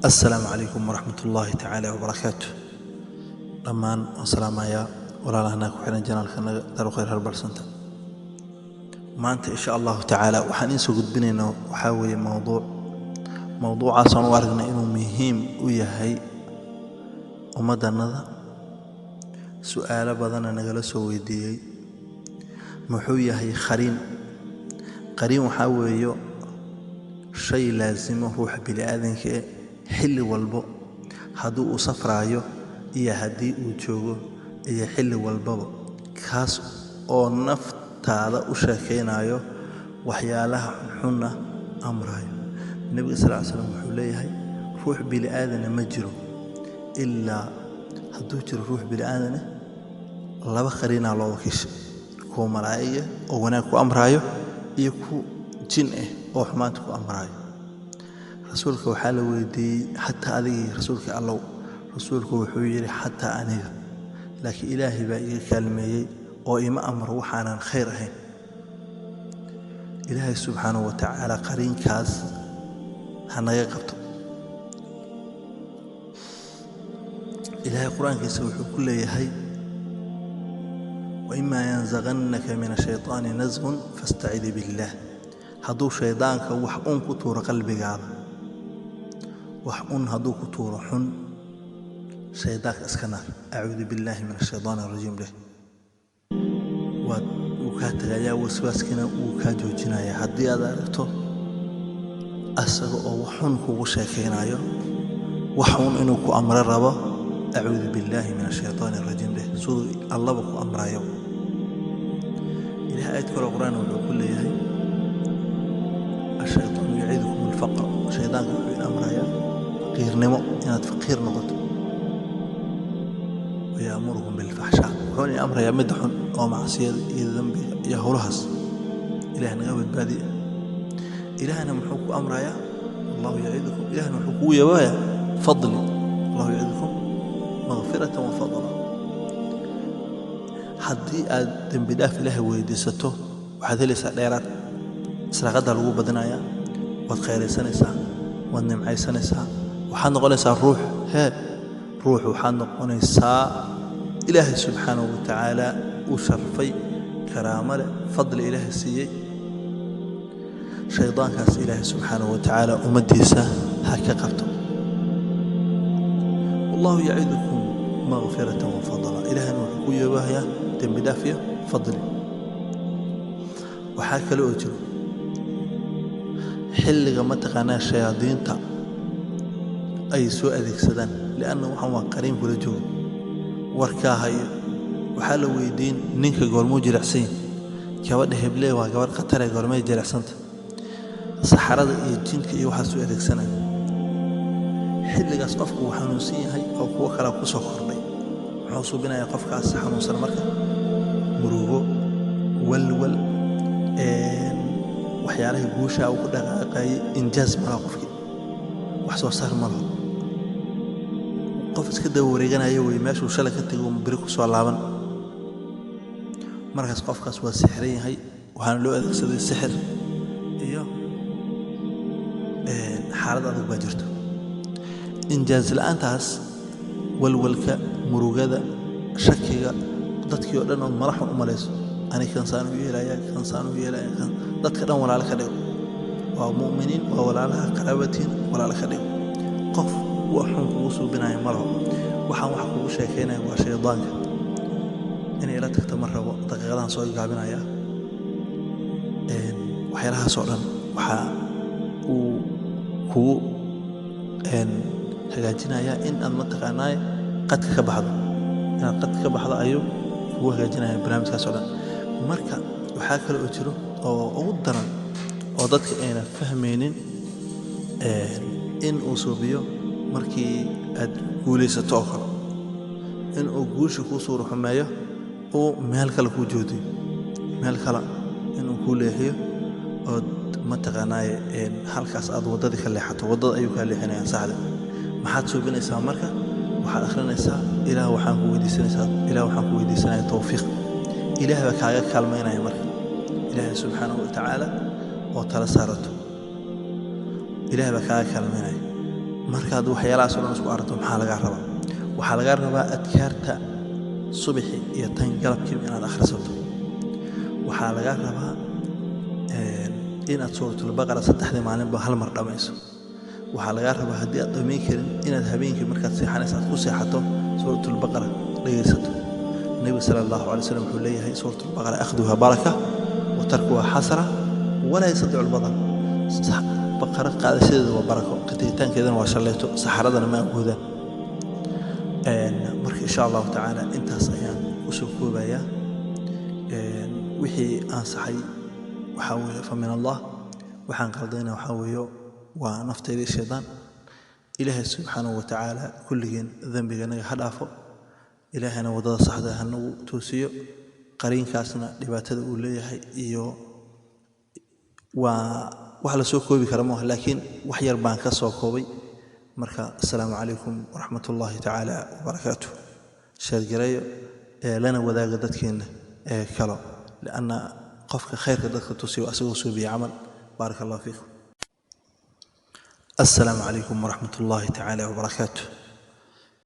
Assalaamu calaykum waraxmatullaahi tacaala wabarakaatu. Dhammaan waan salaamayaa walaalahana ku xiran channelkanaga Daaru Khayr Herbal Center. Maanta insha Allahu tacaala waxaan idiin soo gudbinaynaa waxaa weeye mowduuc, mowduucaasaan u aragnay inuu muhiim u yahay ummaddanada. Su'aalo badanna nagala soo weydiiyey. Muxuu yahay qariin? Qariin waxaa weeye shay laasimo ruuxa bini'aadanka eh xilli walbo, haddii uu safraayo iyo haddii uu joogo iyo xilli walbaba, kaas oo naftaada u sheekaynayo, waxyaalaha xunxunna amrayo. Nebiga sal ly slam wuxuu leeyahay ruux bini'aadana ma jiro, ilaa hadduu jiro ruux bini'aadana laba qariinaa loo wakiishay: kuwa malaa'iga oo wanaag ku amraayo iyo ku jin ah oo xumaanta ku amraayo. Rasuulka waxaa la weydiiyey: xataa adigii, rasuulka Allow? Rasuulku wuxuu yidhi: xataa aniga, laakiin Ilaahay baa iga kaalmeeyey oo ima amro waxaanan khayr ahayn. Ilaahay subxaanahu wa tacaala qariinkaas ha naga qabto. Ilaahay qur-aankiisa wuxuu ku leeyahay: waimaa yanzaqannaka min ashaytaani nasqun fastacid billaah. Hadduu shaydaanka wax un ku tuuro qalbigaada, wax un hadduu ku tuuro xun, shaydaanka iska naar, acuudu billaahi min ashaytaan arajiim leh, waad wuu kaa tagayaa, waswaaskiina wuu kaa joojinayaa. Haddii aad aragto asaga oo wax xun kugu sheekaynayo, wax xun inuu ku amro rabo, acuudu billaahi min ashaytaani arajiim leh, siduu Allaba ku amrayo. Ilaah aayad kaloo qur-aan wuxuu ku leeyahay: ashaytaanu yacidukum alfaqr. Shaydaanka wuxuu in amrayaa faqiirnimo, inaad faqiir noqoto. Wayaamurukum bilfaxshaa, wuxuuna in amrayaa midda xun oo macsiyada iyo dembiga iyo howlahaas. Ilaah naga badbaadiya. Ilaahna muxuu ku amrayaa? Allahu yacidukum, Ilahna wuxuu kugu yabaayaa fadli: Allahu yacidukum makfiratan wa fadla. Haddii aad dembi dhaaf Ilaahay weydiisato, waxaad helaysaa dheeraad, israaqaddaa lagu badinayaa, waad khayraysanaysaa, waad nimcaysanaysaa, waxaad noqonaysaa ruux hee ruux, waxaad noqonaysaa Ilaahay subxaanahu wa tacaala uu sharfay, karaamo leh, fadli Ilaahay siiyey. Shaydaankaas Ilaahay subxaanahu wa tacaala ummaddiisa ha ka qabto. Wallahu yacidukum makfiratan wa fadla. Ilaahayna wuxuu ku yeebahayaa dembi dhaaf iyo fadli. Waxaa kale oo jiro xilliga mataqaanaa shayaadiinta ay soo adeegsadaan, lianna waxaan waa qariin kula joogo, warkaa hayo. Waxaa la weydiin ninka goormuu jilicsan yahay, gabadha heblee waa gabadh khatare, goormay jilicsanta. Saxarada iyo jinka iyo waxaas soo adeegsanaya xilligaas qofku uu xanuunsan yahay oo kuwo kalea ku soo kordhay. Muxuu suubinayaa qofkaas xanuunsan marka? Murugo, walwal, waxyaalaha guushaa uu ku dhaqaaqayay, injaaz malaha, qofkii wax soo saar ma laho, qof iska daba wareeganaya wey, meeshuu shalay ka tegay uu beri ku soo laaban. Markaas qofkaas waa sixran yahay, waxaana loo adeegsaday sixir iyo xaalad adag baa jirto. Injaaz la'aantaas, walwalka, murugada, shakiga, dadkii oo dhan ood mala xun u malayso, ani kan saan u yeelaya, kan saan u yeelaya, kan dadka dhan walaalo ka dhigo, waa mu'miniin, waa walaalaha, qaraabatiin, walaalo ka dhigo. Qof wax xun kugu suubinaya ma laho, waxaan wax kugu sheekaynaya waa shaydaanka. Inay ila tagto ma rabo, daqiiqadahan soo gaabinaya. Waxyaalahaas oo dhan waxaa uu kugu hagaajinayaa in aad mataqaanaa qadka ka baxdo, inaad qadka ka baxdo ayuu kugu hagaajinaya barnaamijkaas oo dhan. Marka waxaa kale oo jiro oo ugu daran oo dadka ayna fahmaynin in uu suubiyo markii aad guulaysato oo kale, in uu guusha kuu suura xumeeyo, uu meel kale kuu joodiyo, meel kale inuu kuu leexiyo, ood mataqaanaaye halkaas aad waddadii ka leexato. Waddada ayuu kaa leexinayaa saxda. Maxaad suubinaysaa marka? Waxaad akhrinaysaa: Ilaah waxaan ku weydiisanaysaa, Ilaah waxaan ku weydiisanaya tawfiiq. Ilaah baa kaaga kaalmaynaya. Marka Ilaahay subxaanahu wa tacaala oo tala saarato, Ilaah baa kaaga kaalmaynaya. Markaad waxyaalahaas oo dhan isku aragto, maxaa lagaa rabaa? Waxaa lagaa rabaa adkaarta subaxi iyo tan galabkiiba inaad akhrisato. Waxaa lagaa rabaa inaad Suuratulbaqara saddexdii maalinba hal mar dhammayso. Waxaa lagaa rabaa, haddii aad dhammayn karin, inaad habeenkii markaad seexanaysa aad ku seexato Suuratulbaqara dhegaysato. Nebiga sala Allahu calay wasallam wuxuu leeyahay: "Suuratulbaqara akhduha baraka wa tarkuha xasra walaa yastadicu lbadal." Baqara qaadashadeeda waa barako, ka tegitaankeedana waa shallayto, saxaradana ma awoodaan. Marka insha Allahu tacaala intaas ayaan kusoo koobayaa. Wixii ansaxay waxaa weeye fa min Allah, waxaan qaldayna waxaa weeye waa naftayda iyo shaydaan. Ilaahay subxaanahu wa tacaala kulligeen dembiga naga ha dhaafo, Ilaahayna waddada saxda ha nagu toosiyo. Qariinkaasna dhibaatada uu leeyahay iyo waa wax la soo koobi kara maaha, laakiin wax yar baan ka soo koobay. Marka assalaamu calaykum waraxmat ullaahi tacaala wabarakaatuh. Share gareeyo ee lana wadaaga dadkeenna ee kalo, lianna qofka khayrka dadka tusiyo asagoo suubiya camal. Baaraka Allah fiikum. Assalaamu calaykum waraxmat ullaahi tacaala wabarakaatuh.